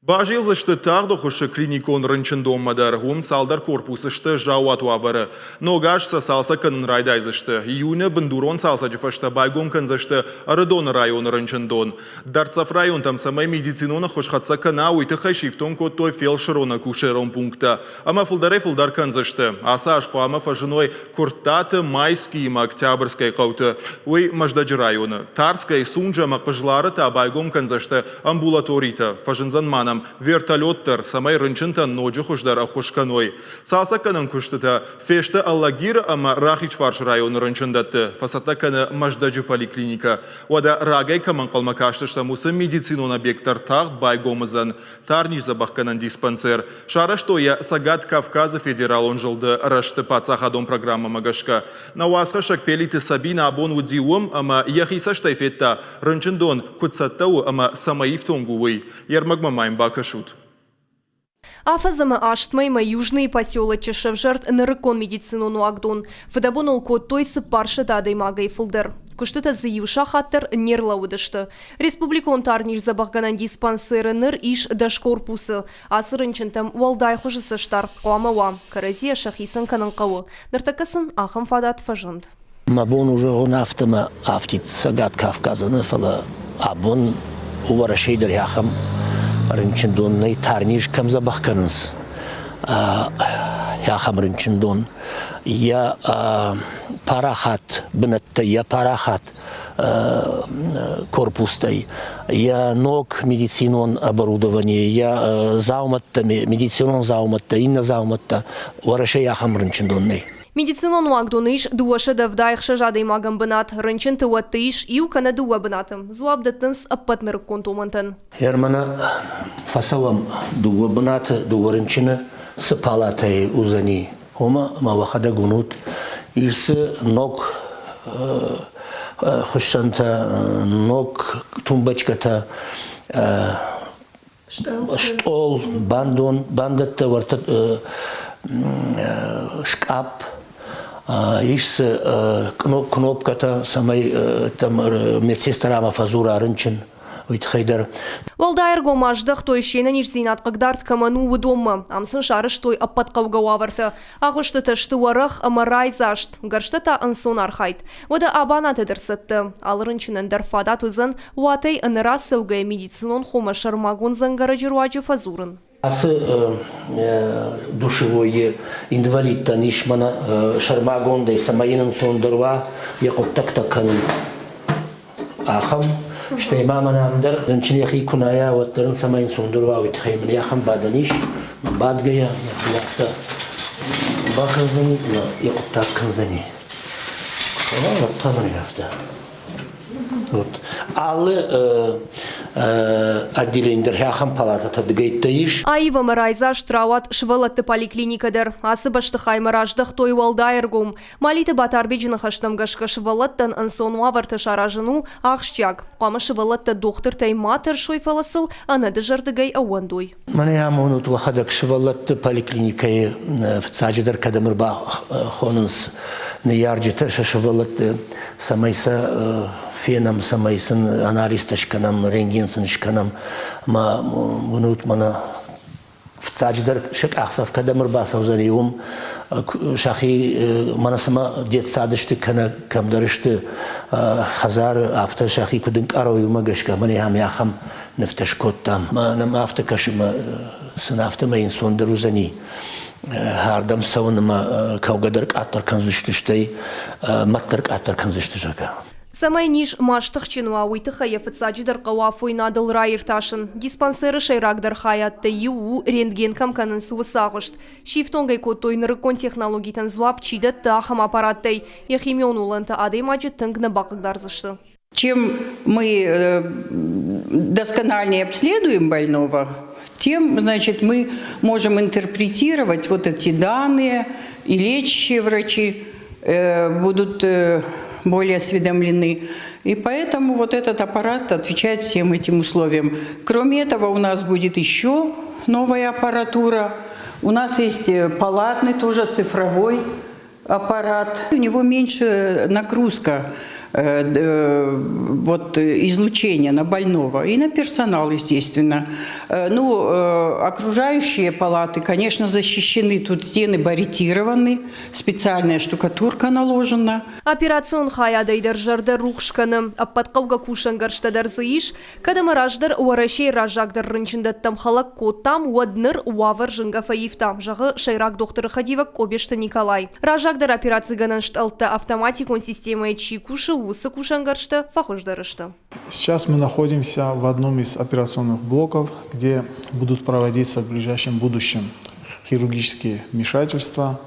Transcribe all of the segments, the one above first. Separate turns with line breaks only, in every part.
Базилдзысты тагъд ӕххуысы клиникон рынчындонмӕ дӕр. Уым цалдӕр корпусы сты заууат уавӕры. Ног аз сӕ цалцӕг кӕнын райдайдзысты. Июны бындурон цалцӕджы фӕстӕ байгом кӕндзысты Ӕрыдоны районы рынчындон. Дӕрддзӕф районтӕм цӕмӕй медицинон ӕххуыс хӕццӕ кӕна, уый тыххӕй сифтонг кодтой фелсырон-акушерон пункттӕ. Ӕмӕ фылдӕрӕй-фылдӕр кӕндзысты. Ацы аз хъуамӕ фӕзыной Куырттаты, Майскийы ӕмӕ Октябрьскӕйы хъӕуты. Уый Мӕздӕджы районы. Тарскӕйы, Сунжӕ ӕмӕ Хъызлары та байгом кӕндзысты амбулаторитӕ. Фӕзындзӕн ма нӕм вертолет дӕр, цӕмӕй рынчынтӕн ноджы хуыздӕр ӕххуыс кӕной. Цалцӕггӕнӕн куыстытӕ фесты Алагиры ӕмӕ Рахизфарсы районы рынчындӕтты. Фӕцӕттӕ кӕны Мӕздӕджы поликлиникӕ. Уӕдӕ рагӕй кӕм ӕнхъӕлмӕ кастыстӕм, уыцы медицинон объект дӕр тагъд байгом уыдзӕн. Тарниздзӕбӕхгӕнӕн диспансер сарӕзтой йӕ Цӕгат Кавказы федералон зылды рӕзты паддзахадон программӕмӕ гӕсгӕ. Нӕ уацхӕссӕг Пелиты Сабинӕ абон уыди уым ӕмӕ йӕхи цӕстӕй федта, рынчындон куыд цӕттӕ у ӕмӕ цӕмӕй ифтонг у, уый. Йе рмӕгмӕ ма йын бакӕсут.
Афӕдз ӕмӕ аст мӕймӕ Южныйы поселочы сӕвзӕрд нырыккон медицинон уагдон. Фыдӕбон ыл кодтой 400 адӕймагӕй фылдӕр. Куыстытӕ дзы иу сахат дӕр не рлӕууыдысты. Республикон тарниздзӕбӕхгӕнӕн диспансеры ныр ис 10 корпусы. Ацы рынчынтӕм уӕлдай хуызы цӕстдард хъуамӕ уа, кӕрӕдзийӕ сӕхицӕн кӕнын хъӕуы. Ныртӕккӕ сын ахӕм фадат фӕзынд.
Мӕ бон у зӕгъон афтӕ мӕ афтид Цӕгат Кавказы нӕ, фӕлӕ абон Уӕрӕсейы дӕр ахӕм рынчындон нӕй, тарниз кӕм дзӕбӕх кӕнынц, ахӕм рынчындон. Йӕ парахат бынӕттӕ, йӕ парахат корпустӕй, йӕ ног медицинон оборудование, йӕ дзаумӕттӕ, медицинон дзаумӕттӕ, иннӕ дзаумӕттӕ Уӕрӕсейы ахӕм рынчындон нӕй.
Медицинон уагдоны ис 276 адӕймагӕн бынат, рынчынты уӕтты ис иу кӕнӕ дыууӕ бынаты. Дзуапп дӕттынц ӕппӕт нырыккон домӕнтӕн.
Германы фӕцӕуӕм дыууӕ бынаты, дыууӕ рынчыны цы палатӕйы уыдзӕни, уымӕ ӕмӕ уӕхӕдӕг уынут, ис дзы ног хуыссӕнтӕ, ног тумбочкӕтӕ, стъол, бандон, бандӕттӕ, уӕртӕ скъапп, ис дзы кнопкӕтӕ, цӕмӕй медсестрамӕ фӕдзура рынчын, уый тыххӕй дӕр.
Уӕлдай ӕргом аздӕхтой, се нӕниздзинад хъыгдард кӕмӕн у, уыдонмӕ. Ам сын сарӕзтой ӕппӕт хъӕугӕ уавӕртӕ. Агъуыстытӕ сты уӕрӕх ӕмӕ райдзаст, гӕрзтӕ та ӕнцон архайд. Уӕдӕ абанатӕ дӕр цӕттӕ. Алы рынчынӕн дӕр фадат уыдзӕн уатӕй ӕнӕрацӕугӕйӕ медицинон хомӕ сӕрмагонд дзӕнгӕрӕджы руаджы фӕдзурын.
Ацы душевойы инвалидтӕн ис мӕнӕ сӕрмагондӕй, цӕмӕй йын ӕнцондӕр уа йӕ хъуыддӕгтӕ кӕнын. Ахӕм, стӕй ма мӕнӕ ам дӕр рынчын йӕхи куы найа, уӕддӕр ын цӕмӕй ӕнцондӕр уа, уый тыххӕй мын ахӕм бадӕн ис. Бадгӕйӕ афтӕ бакӕндзӕни ӕмӕ йӕ хъуыддаг кӕндзӕни. Уӕд та мын афтӕ. Вот. Алы отделение дӕр ахӕм палатӕтӕ дыгӕйттӕ ис.
Аив ӕмӕ райдзаст рауад сывӕллӕтты поликлиникӕ дӕр. Ацы бӕстыхаймӕ раздӕхтой уӕлдай ӕргом. Малиты Батарбеджы ныхӕстӕм гӕсгӕ сывӕллӕттӕн ӕнцон уавӕртӕ саразын у ахсджиаг. Хъуамӕ сывӕллӕттӕ дохтыртӕй ма тӕрсой, фӕлӕ сыл ӕнӕдызӕрдыгӕй ӕууӕндой.
Мӕнӕ амонут уӕхӕдӕг сывӕллӕтты поликлиникӕйы фыццаджыдӕр кӕдӕм ӕрбахонынц ныййарджытӕ сӕ сывӕллӕтты, цӕмӕй сӕ фенӕм, цӕмӕй сын анализтӕ скӕнӕм, рентген сын скӕнӕм. Ӕмӕ уынут мӕнӕ фыццаджыдӕр сӕ къахдзӕф кӕдӕм ӕрбацӕудзӕни, уым сӕхи мӕнӕ цыма детсады сты кӕнӕ кӕмдӕр сты хӕдзары, афтӕ сӕхи куыд ӕнкъарой, уымӕ гӕсгӕ мӕнӕ ам ахӕм нывтӕ скодтам. Мӕнӕ афтӕ кӕсы, мӕ сын афтӕмӕй ӕнцондӕр уыдзӕни ардӕм цӕуын ӕмӕ кӕугӕ дӕр къаддӕр кӕндзысты, стӕй мӕт дӕр къаддӕр кӕндзысты, зӕгъгӕ.
Цӕмӕй низ ма стыхджын уа, уый тыххӕй йӕ фыццаджыдӕр хъӕуы афойнадыл раиртасын. Диспансеры сӕйрагдӕр хайадтӕй иу у, рентген кӕм кӕнынц, уыцы агъуыст. Сифтонг ӕй кодтой нырыккон технологитӕн дзуапп чи дӕтты, ахӕм аппараттӕй. Йӕ химион уылӕнтӕ адӕймаджы тынг нӕ бахъыгдардзысты.
Чем мы доскональнее обследуем больного, тем, значит, мы можем интерпретировать вот эти данные, и лечащие врачи будут более осведомлены. И поэтому вот этот аппарат отвечает всем этим условиям. Кроме этого, у нас будет еще новая аппаратура. У нас есть палатный тоже цифровой аппарат. У него меньше нагрузка. вот, излучение на больного и на персонал, естественно. Ну, окружающие палаты, конечно, защищены. Тут стены баритированы, специальная штукатурка наложена.
Операцион хайадӕй дӕр зӕрдӕ рухс кӕны. Ӕппӕт хъӕугӕ кусӕнгӕрзтӕ дӕр дзы ис. Кӕд ӕмӕ раздӕр Уӕрӕсейы раззагдӕр рынчындӕттӕм хӕлӕг кодтам, уӕд ныр уавӕр зынгӕ фӕивта, зӕгъы сӕйраг дохтыры хӕдивӕг Къобесты Николай. Раззагдӕр операцигӕнӕн стъӕлттӕ автоматикон системӕйы чи кусы, уыцы кусӕнгӕрзтӕ фӕхуыздӕр сты.
Сейчас мы находимся в одном из операционных блоков, где будут проводиться в ближайшем будущем хирургические вмешательства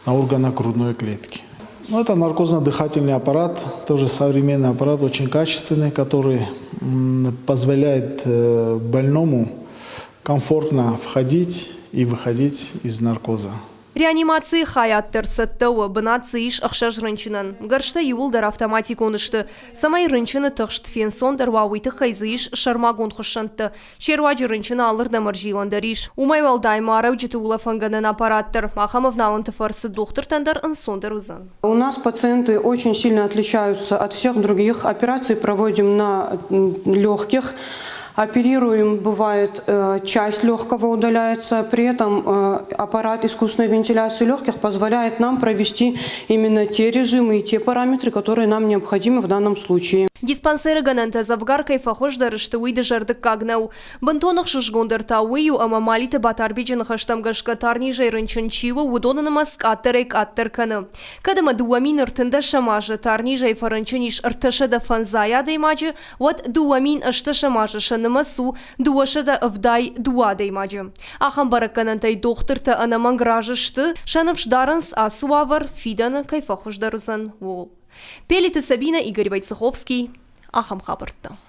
на органах грудной клетки. Ну, это наркозно-дыхательный аппарат, тоже современный аппарат, очень качественный, который позволяет больному комфортно входить и выходить из наркоза.
Реанимацийы хайад дӕр цӕттӕ у, бынат дзы ис ӕхсӕз рынчынӕн. Гӕрзтӕ иууылдӕр автоматикон сты. Цӕмӕй рынчыны тыхст фенцондӕр уа, уый тыххӕй дзы ис сӕрмагонд хуыссӕнттӕ. Се руаджы рынчыны алырдӕм ӕрзилӕн дӕр ис. Уымӕй уӕлдай ма рӕуджыты улӕфӕнгӕнӕн аппарат дӕр. Ахӕм авналӕнты фӕрцы дохтыртӕн дӕр ӕнцондӕр уыдзӕн.
У нас пациенты очень сильно отличаются от всех других. Операции проводим на легких. Оперируем, бывает, часть легкого удаляется, при этом аппарат искусственной вентиляции легких позволяет нам провести именно те режимы и те параметры, которые нам необходимы в данном случае.
Диспансеры гӕнӕнтӕ дзӕвгар кӕй фӕхуыздӕр сты, уый дызӕрдыггаг нӕу. Бынтон ӕхсызгондӕр та уый у, ӕмӕ Малиты Батарбеджы ныхӕстӕм гӕсгӕ тарнизӕй рынчын чи у, уыдоны нымӕц къаддӕрӕй-къаддӕр кӕны. Кӕд ӕмӕ 2013 азы тарнизӕй фӕрынчын ис 350 адӕймаджы, уӕд 2018 азы сӕ нымӕц у 272 адӕймаджы. Ахӕм бӕрӕггӕнӕнтӕй дохтыртӕ ӕнӕмӕнг разы сты, сӕ ныфс дарынц, ацы уавӕр фидӕны кӕй фӕхуыздӕр уыдзӕн, ууыл. Пелиты Сабина, Игорь Войцеховский. Ахӕм хабӕрттӕ.